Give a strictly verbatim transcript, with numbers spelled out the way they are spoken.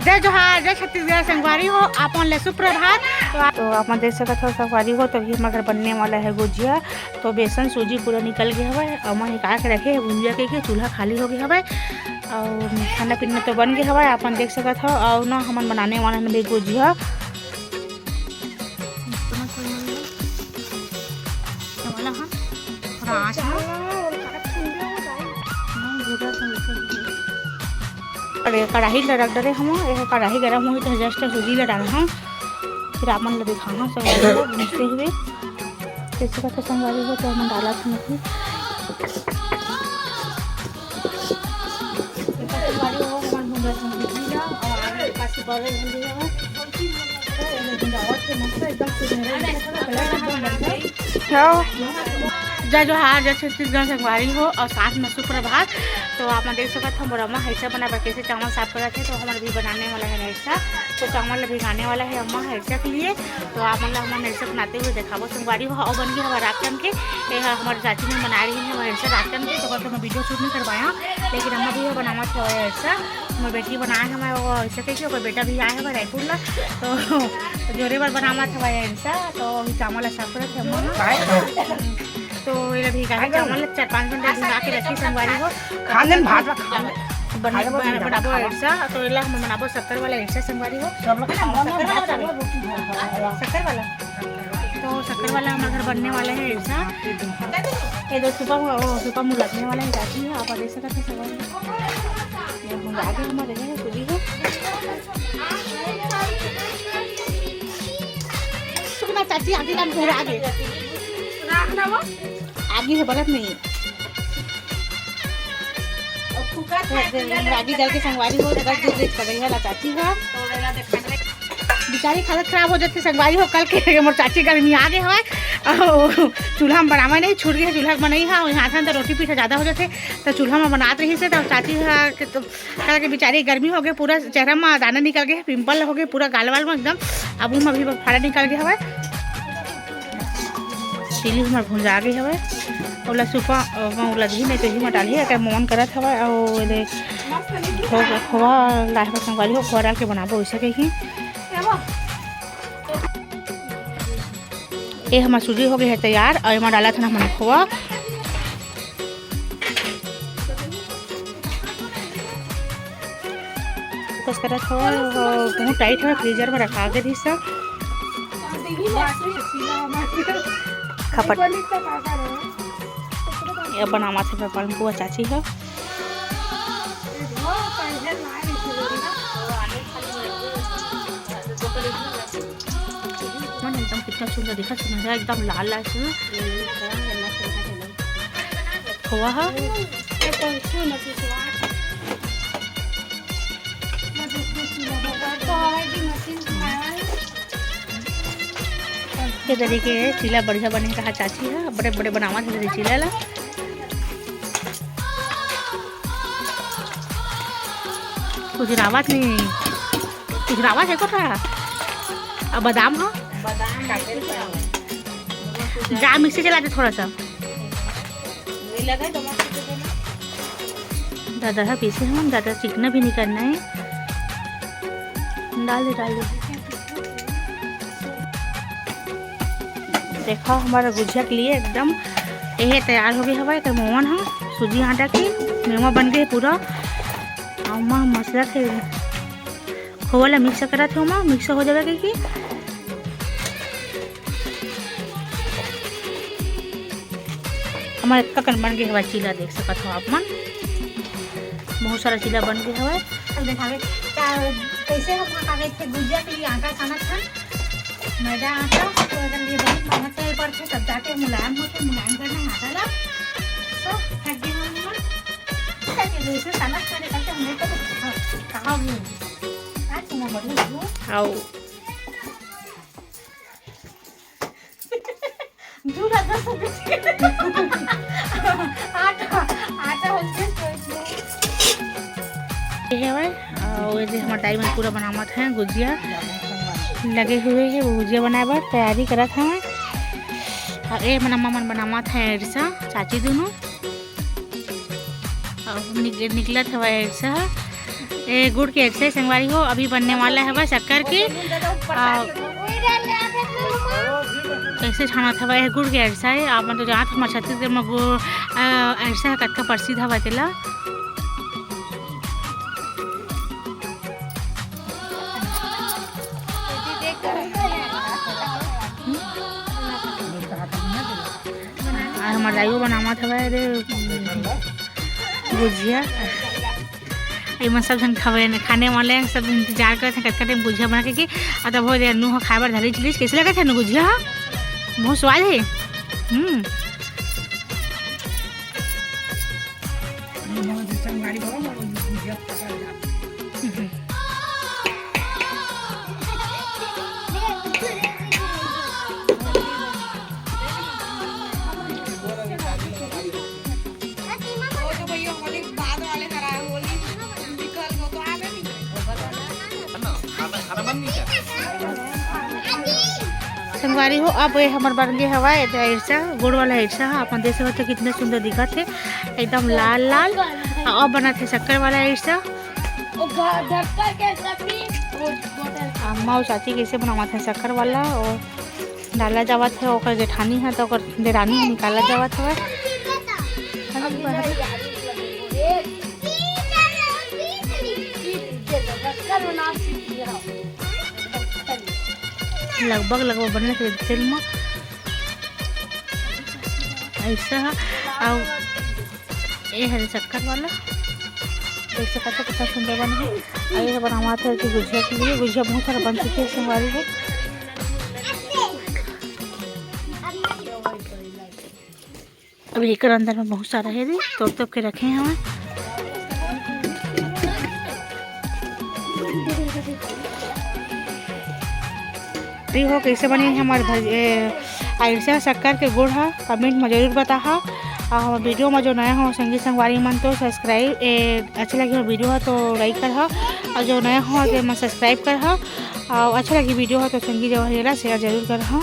जय जोहार, जय छत्तीसगढ़ संगवारी हो, आप मन ले सुप्रभात। तो आप, तो आप मन देख सकत हो संगवारी हो, तो अभी हमर घर बनने वाला है गुजिया। तो बेसन सूजी पूरा निकल गया हवय, अउ मैं निकाल के रखे हे गुजिया के, के चूल्हा खाली हो गया हवय। अउ खाना पीना तो बन गया हवय, आप मन देख सकत हो। अउ ना हमन बनाने वाला हन अभी गुजिया। वाला हा। थोड़ा आँच में। अरे, कढ़ाई ला रख डरे हम, ये कढ़ाई गरम होई तो just सूजी ला डालहूँ, फिर आप मन ला दिखाहूँ सब भूनते हुए। जैसे कहते संगवारी हो तो हम डाला था नहीं। संगवारी हो, हमारे भूंजा सूजी ला, और आगे पास बड़े भूंजा हाँ। जय जोहार, जय छत्तीसगढ़ संगवारी हो, और साथ में सुप्रभात। तो आप मन देख सकत हो, मोर अम्मा हइसा बना बर कैसे चावल साफ करत हे, तो हमर भी बनाने वाला है हइसा। तो चावल भिगाने वाला है अम्मा हइसा के लिए। तो आप मन ला हमन हइसा बनाते हुए देखाबो संगवारी हो। और बन गई हमार रात के, ये हमारे चाची मन बनाए रही है हइसा रात के, तो मैं वीडियो शूट नहीं करवाया, लेकिन अम्मा भी बनावत हवय हइसा। मोर बेटी बनाए हवय, वो ऐसे कहिके ओकर बेटा भी आए हवय रायपुर ला, तो जोरे बर बनावत हवय ऐसा। तो अभी चावल ला साफ करत हे अम्मा ह। तो ये अभी गाय चावल ला चार पाँच घंटा भिगा के रखी संगवारी हो। खाने में भात ला खाने। बन-, खाने में बन-, बनाबो ऐसा, तो एला हम बनाबो शक्कर वाला ऐसा संगवारी हो। सब लोग खाने में शक्कर वाला भात बनाबो। खाने। शक्कर वाला। तो शक्कर वाला हमारे घर बनने वाला है ऐसा। ये दो सुपा, वो सुपा मुँह लगने वाला है, चाची है, आप देख सकते हैं संगवारी हो। ये हम आगे हमारे हैं, पूरी है। सुना चाची, आगे ना, पूरा आगे। आगे है, बरत नहीं है। आगे जल के संगवारी हो, रख दे, देख, कढ़ैया ला चाची है। बिचारी हालत खराब हो जाथे संगवारी हो। कल के मोर चाची गर्मी आ गे हवय, अउ चूल्हा में बनावे नहीं, छूट गए चूल्हा के बनई हा। यहाँ तो रोटी पीठा ज्यादा हो जाथे, तो चूल्हा में बनात रही से, तो चाची हा के तो कल के बिचारी गर्मी हो गए, पूरा चेहरा में दाना निकल गए, पिंपल हो गए पूरा गाल वाल में एकदम। अब उमा भी फाड़ा निकल गए हवय। चिली हमर भुंजा गे हवय, ओला सुपा, अ, ओला घी नहीं तो घी में डालही, एकर मोमन करत हवय, अउ एदे खो-, खोवा लाहे बर संगवारी हो, खोवा डाल के बनाबो, वैसे कही। ये हमर सूजी हो गए है तैयार, अउ एमा डालत हन हमन खोवा। कस करत हो, बहुत टाइट हो, फ्रीजर में रखा के दिस। खपट। ये बनावत हे पालकुआ चाची ह। मन एकदम कितना सुंदर दिखत हे, एकदम लाल लाल से। खोवा ह। ये तरीके चीला बढ़िया बने कहा चाची ह, बड़े बड़े बनावत हे चीला ला। कुछ रावत नहीं, कुछ रावत है को था। अब बादाम हो, बादाम डाल के जा मिक्सी चला दे थोड़ा सा। दादा है पीछे हम, दादा चिकना भी नहीं करना है। डाल दे, डाल दे। देखो हमारा गुजिया के लिए एकदम यह तैयार हो गया हवा, एकर मोमन ह सूजी आटा के मेवा बन गए पूरा। अउ माँ मसला के खोवा ला मिक्स करत हो माँ, मिक्स हो जावे के, के। हमारे ककन बन गए हवा चीला, देख सकत हो आप मन, बहुत सारा चीला बन गए हवा। अब देखावे का, कैसे हम का कहते गुजिया के लिए आटा छानत हन। मैदा आटा, तो एकर लिए बहुत मेहनत करे पड़थे, तब जाके मुलायम होथे, मुलायम करना है आटा ला। तो फेंक दे हम मन। फेंक दे, इसे सानत करे करके हमने तो कहा, कहा भी नहीं। आज तो मैं बढ़िया हूँ। आओ। दू लाख दस रुपये। आटा, आटा हो गया, तो इसलिए। ये है भाई, और ये हमारा टाइम में पूरा बनावत है गुजिया, लगे हुए हैं वो गुजिया बनाए बर तैयारी करत हैं। और ये मन अम्मा मन बनावत है इरसा चाची दोनों। और निक-, निकलत हवा इरसा। ए, गुड़ के अरसा हे संगवारी हो, अभी बनने वाला हवय शक्कर के। आ, कइसे छानत हवय, ए गुड़ के अरसा हे। आप मन तो जानत हो, हमर छत्तीसगढ़ म गुड़, आ, अरसा ह कतका प्रसिद्ध हवय तेला। आज हमर दाई वो बनावत हवय रे गुजिया। एमन सब झन खावे, खाने वाले हैं, सब इंतजार करत हैं कतका टाइम गुजिया बना के, कि अब तब हो दे, नू ह खाए बर धरी चलिस। कइसे लगत हे नू गुजिया ह? बहुत स्वाद हे। हम्म। संगवारी हो, अब ये हमर बन गे हवय, ए दे अरसा, गुड़ वाला अरसा ह, अपन देख सकत हो, कितना सुंदर दिखत हे, एकदम लाल लाल। अउ अब बनत हे शक्कर वाला अरसा। अम्मा अउ चाची कइसे बनावत हे शक्कर वाला, अउ डाला जावत हे, ओकर जेठानी ह, त ओकर देरानी निकाला जावत हवय। लगभग, लगभग बनने के तेल म अरसा ह। अउ ए हरे शक्कर वाला, देख सकत हो कितना सुंदर बने हे। अउ ये बनावत हे कि गुजिया के लिए, गुजिया बहुत सारा बन चुके हे संगवारी हो। अभी एकर अंदर में बहुत सारा हे रे, तोड़ तोड़ के रखे हवय। अभी हो कइसे बने हे हमर भज-, ए, अरसा शक्कर के गुड़ ह, comment म जरूर बताहा। अउ हमर video म जो नया हो संगी संगवारी मन तो subscribe, ए, अच्छा लगे हो video ह तो like करहा, अउ जो नया हो ते मन subscribe करहा, अउ अच्छा लगे video ह तो संगी जवारी ला share जरूर करहा।